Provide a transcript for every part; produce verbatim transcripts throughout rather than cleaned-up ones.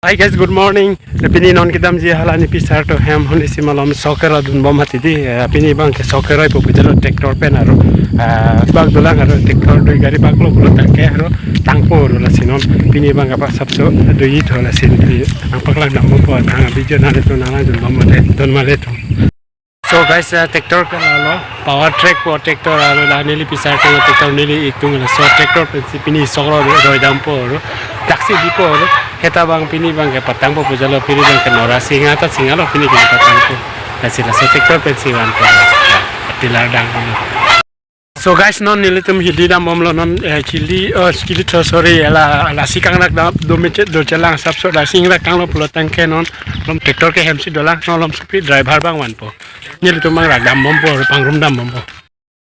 Hi guys, good morning. Pini non kedamji hala nipisar atum hem hon isi malom sok kero dunbom mati dei. Eh, pini abangke sok keroipo pujalo tractor pen aro, eh, bak dolang aro tractor dui gari baklo pulo tangke aro tangpo aro lasi non. Pini abangke pasapso dui tho lasi pini nangpaklang dampo, nang video nanglitum nanglangdunbom mati, don mati atum. So guys, uh, tractor ke lalo, power track po tractor alo, la neli pisar ke tractor neli itung la. So tractor pensi pini sok ro roi dampo aro, taksi dipo aro. Heta abang pini abangke patangpo pujalo, pini abangke Norasingha ta Singha lo pini ke patangpo. Lasi la so tractor pensi vanpo. Tilar dangpo. So guys, non nelitum hidi dambomlo non, eh, chili, oh, chili tho, sorry, ela, lasi kangrak dam, do meche, dochelang sapso, lasi ingrak tanglo pulo tangke non, lom tractor ke hemsi dolang, non lom supi driver abang vanpo. Nelitum abang rak dambompo, pangrum dambompo.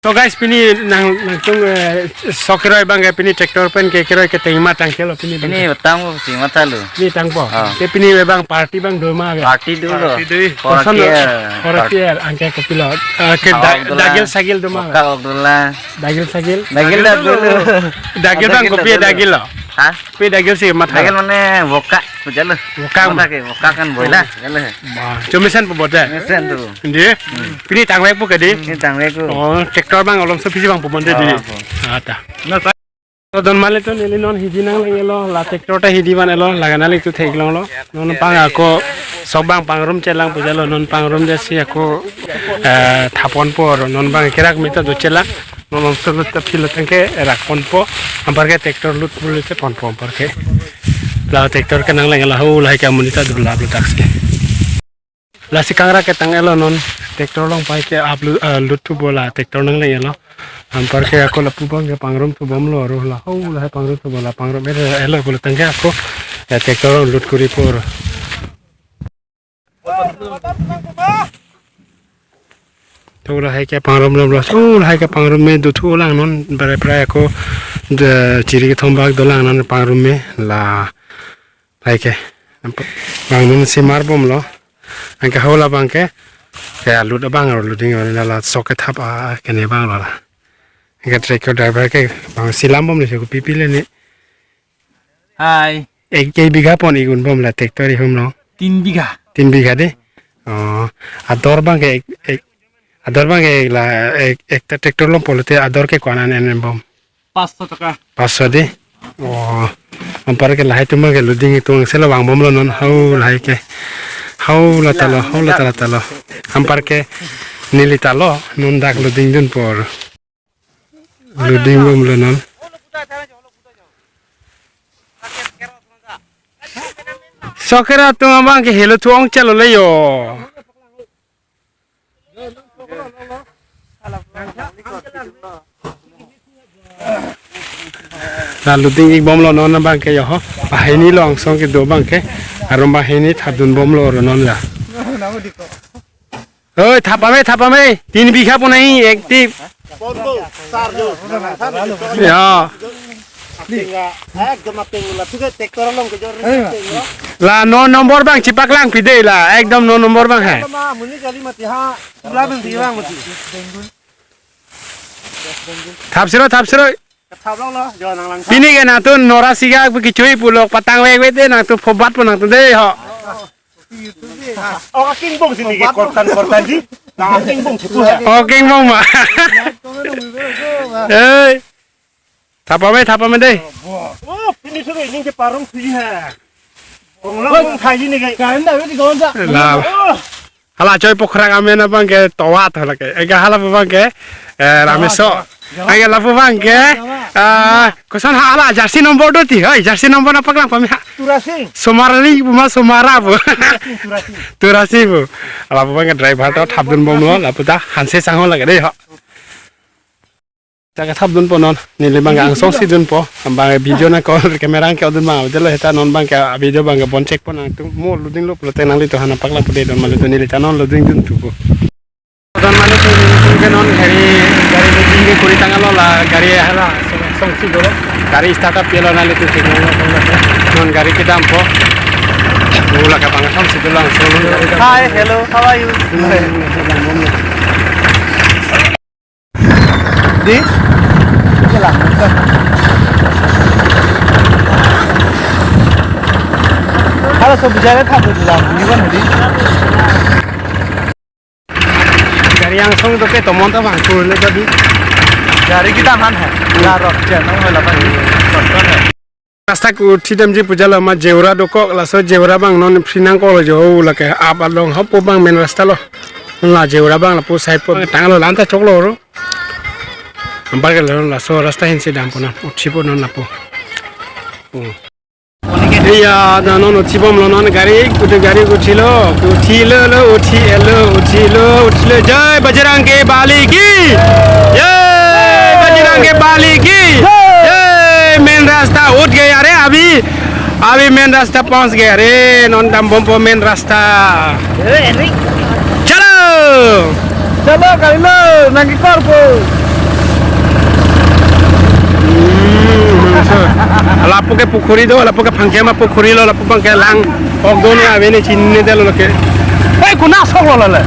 So guys, pini nang, nangtum, eh, sok keroi abangke pini tractor pen ke keroi keteng ma tangkelo pini abang. Pini tangpo si mathalo. Pini tangpo. Ah. Ke pini abang party abang do ma ke? Party dolo. Party dolo. Koson lo. Korakier. Korakier, anke kopilo. Eh, ke Awak da-, dolang. Dagil sagil do ma ke? Oka ok dolang. Dagil sagil? Dagil dak dolo. Dagil abang kopi dagil lo? Hah? Kopi dagil si matha? Dagil mane boka, pujalo. Boka. Matha ke, boka kan boila, jalo. Wah, chomesen po bote? Chomesen tu. Dei? Hmm. Pini tangvekpo ke dei? Pini tangvekpo. Oh, tractor abang alom so pisi abang po bonde dei. Oh, po. Ata. Na sa- To don mali to neli non hidi nanglanglo, la tractor ta hidi vanlo, laga nanglitum theklonglo. Non abang ako sok abang pangrum chelang pujalo, non pangrum jasi ako, eh, thaponpo aro, non abang kerak mita dochelang, non lom solo ta philo tangke rakponpo, anparke tractor lut pulo cheponpo anparke. La tractor ke nanglanglo, ho lahai ke amonit ta dolang lo taksi. Lasi kangrak ketanglo non, tractor along pai ke ap lu-, eh, lut thupo la tractor nanglanglo. Anparke ako lapu abangke pangrum thubomlo aro la, ho lahai pangrum thupo la pangrum elo pulo tangke ako, eh, tractor along lut koripo aro. To lahai ke pangrum lom lo, so lahai ke pangrum me dothulang non, bare prai ako de chiri kethom bak dolang non pangrum me la lahai ke. Bang non si marbomlo. Anke ho la abangke, ke alut abang aro loading aro la la sok kethap a kene abang lo la. Anke tractor driver ke bang si lambomlo si kopi pile ni. Hai. Ek, ek bigha pon ik unbom la tractor ihum lo? Tin bigha. Tin bigha dei? Oh, ador abangke ek, ek, ador abangke la ek, ekta tractor lom pulote ador ke ko-an an enbom? Paanch so taka. Paanch so dei? Oh, anparke lahai atum ke loading itum selo vangbomlo non, ho lahai ke. Ho la talo, ho la talo talo. Anparke neli talo, non dak loading dunpo. Loading bomlo non. Sok kero atum abangke helo thu ong chalo le yo. La loading ik bomlo non abangke yo ho. Banghini lo angsong kedo abangke. Arum banghini thapdunbomlo aro non la. Oi, thap pame, thap pame. Tin bigha pon nai, active. Ya. Ekdom apeng la, tu ke tractor along kejor. La non nombor abang chipaklangpi dei la, ekdom non nombor abang hai. Lama muni kali mati ha, pula bang si bang mati. Thap siro, thap siro. Thap longlo, jo nanglang thap. Pini ke nangtum Norasingha pu kechui pulo patangvek vek dei, nangtum phobat po nangtum dei ho. Oh, akingbong sini ke kortan, kortan ji. Nang akingbong situ ha. Oh, akingbong ma. Hei. Thap pame, thap pame dei. Oh, pini sudah ini ke parung sini ha. Kong lo kong khai ini ke. Kain dah, ini kong dah. La. Oh. Hala choi pokrak amen abangke Towat hala ke. Ega hala abangke, eh, Rameso. Ega lapu abangke, ah, koson ha hala jersey number do ti, hoi, jersey number nangpaklang pame ha. Turasing. Somari pu ma Somara pu. Turasing, Turasing. Turasing pu. Lapu abangke driver to thapdunbomlo, lapu ta hanse sangho lake dei ho. Ta kethapdunpo non, neli abangke angsong si dunpo, abang video nangkok camera ke odun abang, delo heta non abangke video abangke bon chekpo nangtum, mo loading lo pulote nanglitum aphan nangpaklangpo dei don mali to neli ta non loading dunthupo. Don mali to neli ke non gari, gari loading ke kori tanglo la, gari hala, song si dolo, gari start up kelo nanglitum theklo, non gari kedampo, ula ke abang song si dolo angsong. Hi, hello, how are you? Di? Ito lang. So, bijare thap dulu lang, ini kan tadi. Gari angsong doke tomon ta bang kurle tadi. Gari kita man hai. Larok chen, nong hoi lapan. Rasta ku uthi damji pu jalo ma jewra dokok, laso jewra bang non phri nangkoklo jo, lake ap along hapu bang main rasta lo. La jewra bang lapu side po tanglo, la-an ta choklo ro. Ambar ke lo laso rasta ahin si dampo non, uthi po non lapu. Hmm. Iya, da non uthi bomlo non gari, kudu gari uthilo, uthilo lo, uthilo, uthilo, uthilo. Jai Bajrang ke Bali ki. Jai Bajrang ke Bali ki. Jai, main rasta ut gaya re abhi. Abhi main rasta pahunch gaya re, non dam bompo main rasta. Chalo! Chalo, kali lo, nangkikor po. Hmm, so, lapu ke pukhuri do, lapu ke Phangkema pukhuri lo, lapu bang ke lang. Ok do ne ave ne chinine detlo ke. Hei, kuna sok lo lale.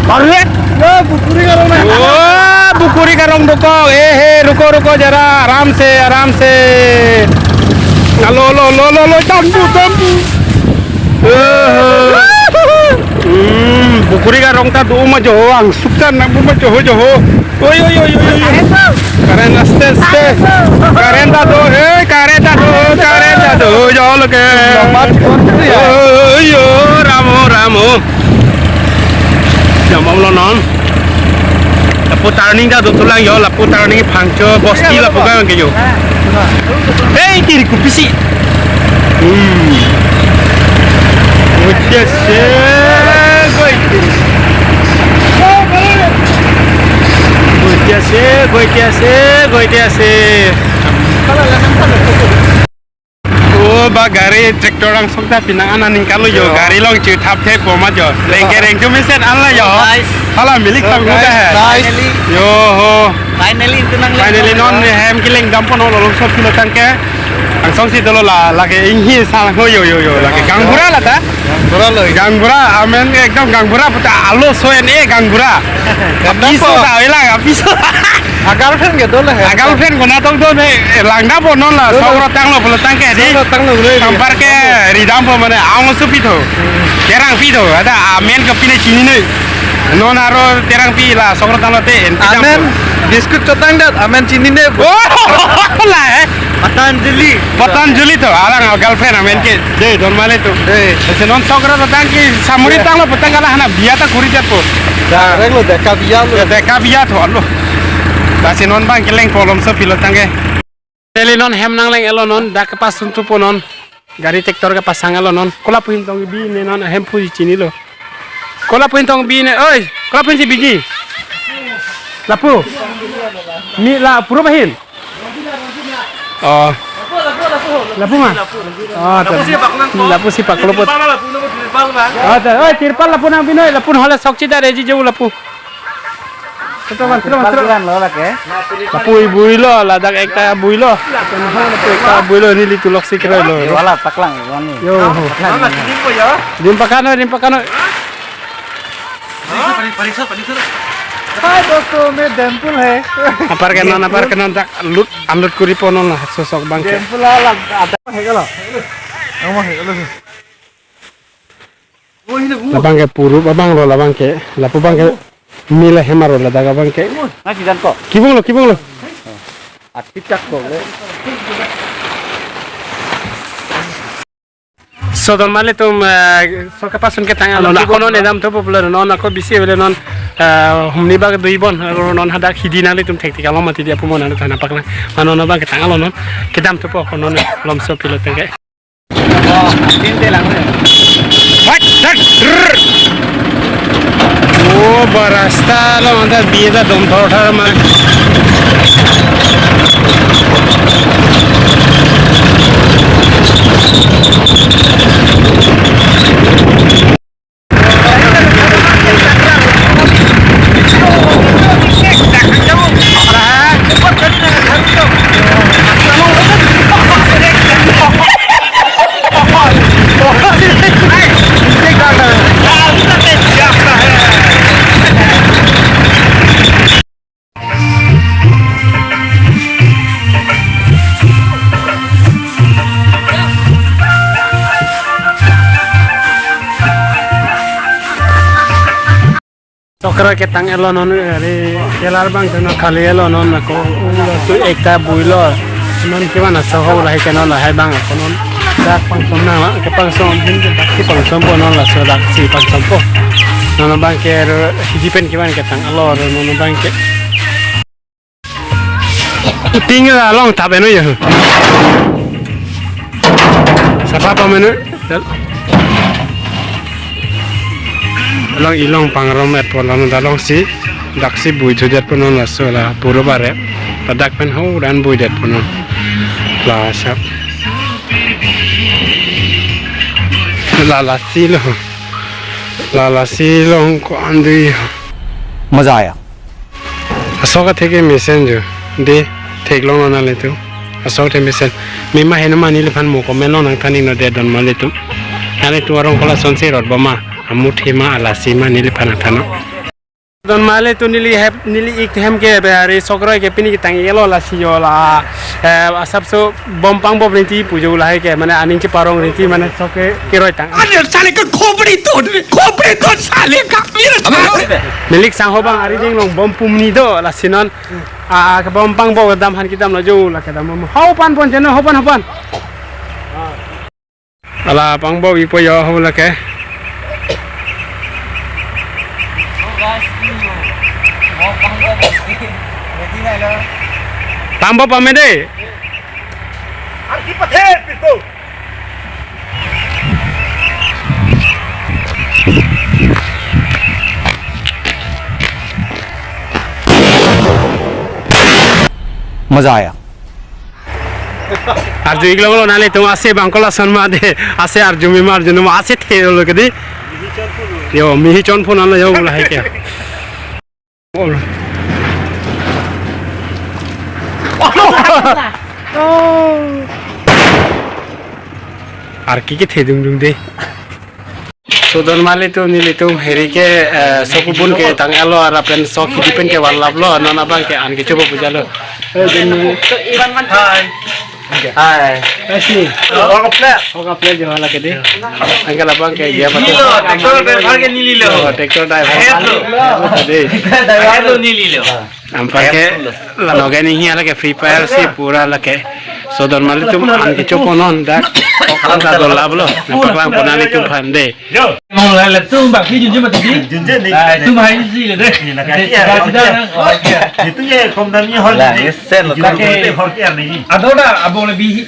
Arre! Yo, pukhuri ka rong na. Oh, pukhuri ka rong dokok. Eh, he, ruko, ruko, jara, aram se, aram se. Alo, lo, lo, lo, lo, tambu, tambu. Eh, hmm, pukhuri ka rong ta do ma jo, angsuk ta nang bu ma jo, jo. Oi, oi, oi, oi, oi, oi. Current aste, aste. Current ta do, eh, current ta do, current ta do, jo lo ke. Lomba chikon tu ya. Oi, yo, ramo, ramo. Jam lo non. Lapu turning ta do tulang yo, lapu turning Phangcho bosti lapu kan ke yo. Hei, kiri kupisi. Hmm. Goite ase, goite. Goite ase, goite ase, goite ase. Oh, ba gari tractor angsong ta pinang ana ningkan lo yo, yo. Gari long chu thap the po ma jo. Lengke reng chu mesen an la yo. Nice. Hala milik so, tang guys, ta hai. Nice. Yo ho. Finally, itu nang finally, non hem keleng dam po non lolong so pilo tangke. Angsong si dolo la, lake inghi sang ho yo, yo, yo, lake gangbura la ta. Gangbura lo. Gangbura, amen ekdom gangbura puta alo so en e gangbura. Apiso ta ila, apiso. A girlfriend ke dolo he. A girlfriend kona tong do ne, langdam po non la, dolo. Sokro tanglo pulo tangke di. Sokro tanglo, dolo. Kampar ke ridam po mane, ang supi tho. Terang pi tho, ada amen ke pine chinine. Non aro terang pi la sokro tanglo te en pi dam amen po. Biscuit chotang dat, amen chinine. Oh, la, eh. Patanjali. Patanjali to, alang girlfriend amen ke. De, don male to. De. Ese non sokro tangke samuri tanglo petang kala hana biya ta kuri jat po. Da, reng lo, deka biya lo. Ya, deka biya tho, alo. Lasi non bang keleng polom so pilo tangke. Teli non hem nangleng-etlo non, dak kepasun thupo non. Gari tractor kepasang-etlo non. Kola puhin tong bi ne non hem pu chinilo. Kola puhin tong bi ne, oi, kola puhin si biji. Lapu. Mi la puro bahin. Oh. Lapu ma? Oh, lapu si pak, lapu si pak, lapu. Oh, ta, oi, tirpal lapu nang binoi, lapu hale sok chida reji jauh lapu. Betul, Bang, betul, betul. Bukan lo, lake. Lapu ibui lo, ladak ekta bui lo. Lapu ekta bui lo, neli tulok si kere lo. Yo, wala paklang, wani. Yo. Paklang. Dim pakano, dim pakano. Hai, dosto, main Dempul hai. Apar ke non, apar ke non tak lut, anlut kuri po non la, sosok bang ke. Dempul la, la, ada. Hai, kalau. Kamu hai, kalau. Labang ke puru, labang lo, labang ke. Lapu bang ke. Mila hemaro ladak abang ke. Nasi dan ko. Kibong lo, kibong lo. Atik tak ko le. So don malitum, eh, so kepasun ketang alo. Ako non edam thupo pulo non ako bisi avelo non, eh, humni bak dui bon, ako non hadak hidi nanglitum thektik alo mati dia pumon anu thana paklang. Mano non bang ketang alo non. Kedam thupo ako non lomso pilo tangke. Hot, hot, rrr. Oh, ba rasta lo, anta biye ta dom thor thar ma. Sok kroi ketang-etlo non, ari kelar abang tonon khali-etlo non ako, tu ekta builo. Non kevan aso ho lahai ke non lahai abang ako non. Dak pangsom nang, ke pangsom hin ke dak si pangsompo non laso dak si pangsompo. Non abang ke ro hidi pen kevan ketang-etlo non abang ke. Ting la long tap eno ya. Sapa pa menu? Along ilong pangrum-etpo lon dalong si dak si bui thudet punon laso la puro bare. Ladak pen ho dan buidet punon. La sap. La lasi lo. La lasi long ko andui. मजा आया। Asok atheke mesen jo. De, theklong lo nanglitum. Asok athe mesen. Mema heno ma neliphan mo comment lo nangthan iknon de don malitum. Nanglitum arong kola sonsi rot boma. Amu thema alasi ma neliphan nangthannon. Don malitum neli hep, neli ik hem ke be ari sok kroi ke pini ketang-etlo lasi jo la. Eh, asapso bom pangbop rinti pu jo lahai ke mane aning cheparong rinti mane sok ke kroi tang. अरे साले का खोपड़ी तोड़ दे, खोपड़ी तोड़ साले का, मेरे साले। Milik sang ho abang ari ding long bom pumni do lasi non. A, a, kebom pangbop kedam aphan kedam lo jo la kedam mo. Ho pan pon jeno, ho pan, ho pan. Ala pangbop ipo jo ho lake. Pangbop pame de. मजा आया। Arju iklong lo nanglitum ase bang kola son ma de, ase arju mema arju numa ase thelo ke di. Yo, mihi chonpho nanlo jo lahai ke. Arki ke thedung dung de. So don malitum nelitum heri ke, eh, sok ubun ketang-etlo lapen sok hidi pen kevan laplo non abang ke an kechopo pu jalo. Hi. Hi. Esi. Hok aplek. Hok aplek jo lake de. Anke labang ke dia patu. Neli lo, tractor driver ke neli lo. Oh, tractor driver. Head lo. De. Head lo neli lo. Anparke la noge ni hi lake Free Fire si pura lake. So don malitum an kechopo non dak. An ta dola bolo. Nangpaklangpo nanglitum aphan de. Yo. Mong la le tum bak hi junjun mati di. Junjun di. Ah, tum hai si le de. Ini nak kasi ya. Sudah, sudah, oh, iya. Itu ya, kom dami hol. Lah, di. Ngesen lo, kaki. Hol kiar ni. Ado da, abang lebih.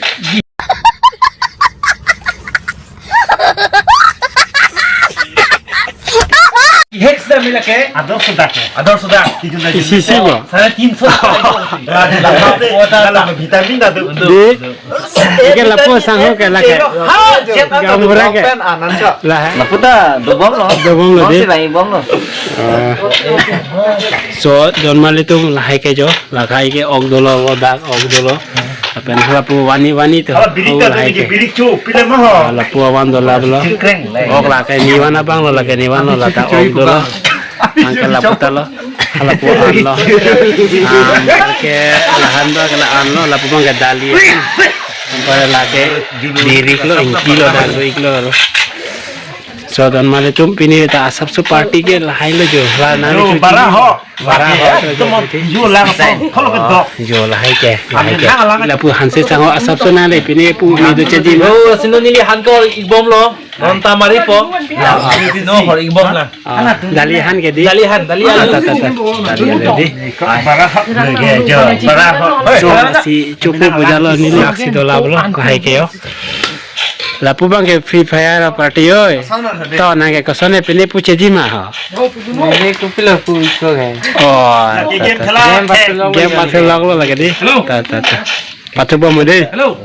Hex da mila ke? Ador sudah ke? Ador sudah. Isi isi bo. Sarai tin so. Ada, ada, ada vitamin dah tu. Di. Ike lapu sang ho ke lake. Gamura ke. Lah. Lapu ta dobom lo. Dobom lo de. Si bang ibom lo. Ah. So don malitum lahai ke jo, lahai ke ok dolo, dak ok dolo. Lapen lapu vani vani to. Ala birik ta lahai ke. Birik chu, pile ma ho. Ah, lapu avan dola bolo. Kreng, le. Ok lake nivan abang lo, lake nivan lo, lata ok dolo. Anke lapu ta lo. Lapu an lo. Anke lahan do ke la an lo, lapu abang ke dali. Anpar lake birik lo, ingki lo, dan lo, ik lo. So don malitum pini ta asapso party ke lahai lo jo. La nang jo, bara ho. Bara ho. Itu mau jo lang so, kalau ke dok. Jo lahai ke, lahai ke. Lapu hanse sang ho asapso nang le pini pu mi do chaji ma. Yo, sino neli han ko ibom lo. Non ta mari po. Ah, ah. No, hor ibom na. Ah, dali han ke di? Dali han, dali han. Ah, ta, ta, ta. Dali han di. Bara ha, lege jo, bara ha. So, si chopo pu jalo neli aksi dola bolo, lahai ke jo. Lapu abang ke Free Fire party oi. To nang ke koson ne pini pu chaji ma ho. Neli kopilo pu iko ke. Oh, ta, ta, ta. Game pasu lok lo lake di. Ta, ta, ta. Pathu bom de. Hello.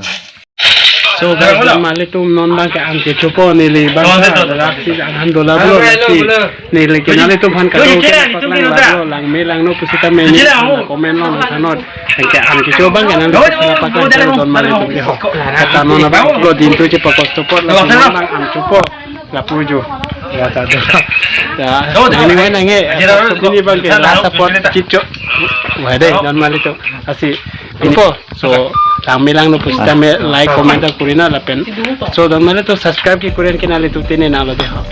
So guys, don malitum non abang ke an kechopo neli abang ke dak si an han dola bolo si neli ke nanglitum aphan kado paklang lablo langme langno pusita meni comment lo nangthannon. Anke an kecho abang ke nanglitum aphan paklang don malitum ke ho. Kata non abang lo din tu chepakosto apot lapu non abang an chopo lapu jo. Ya ta do. Ya. Ini mana nge? Ini abang ke last apot chicho. Wah de don malitum. Asi. Info. So, langme langno pusita me like, comment ta kuri non lapen. So, don malitum subscribe ke kuri non ke nanglitum tene nanglo de ho.